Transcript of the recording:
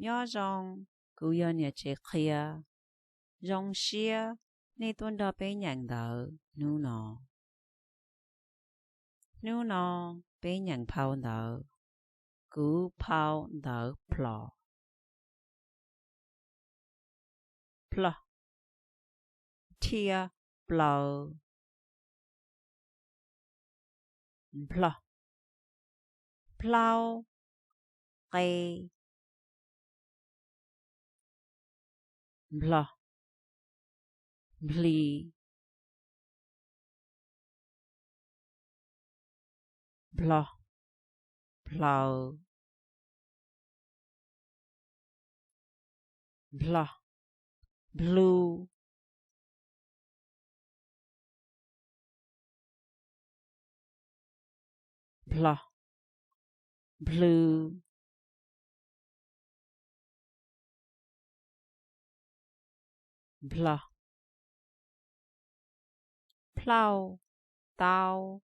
Nyob zoo, kuv yog niam tsev qhia. Zoo siab nej tuaj nrog peb nyeem ntawv hnub no. Hnub no peb nyeem phau ntawv, kuv phau ntawv plhos. Plhos, thiab plaws. Nplhos, nplaub, qe. Nplhos, nplis. Nplhos, nplaws. Nplhos, nplu. Nplhos, nplw. Nplhos, nplauj, taub.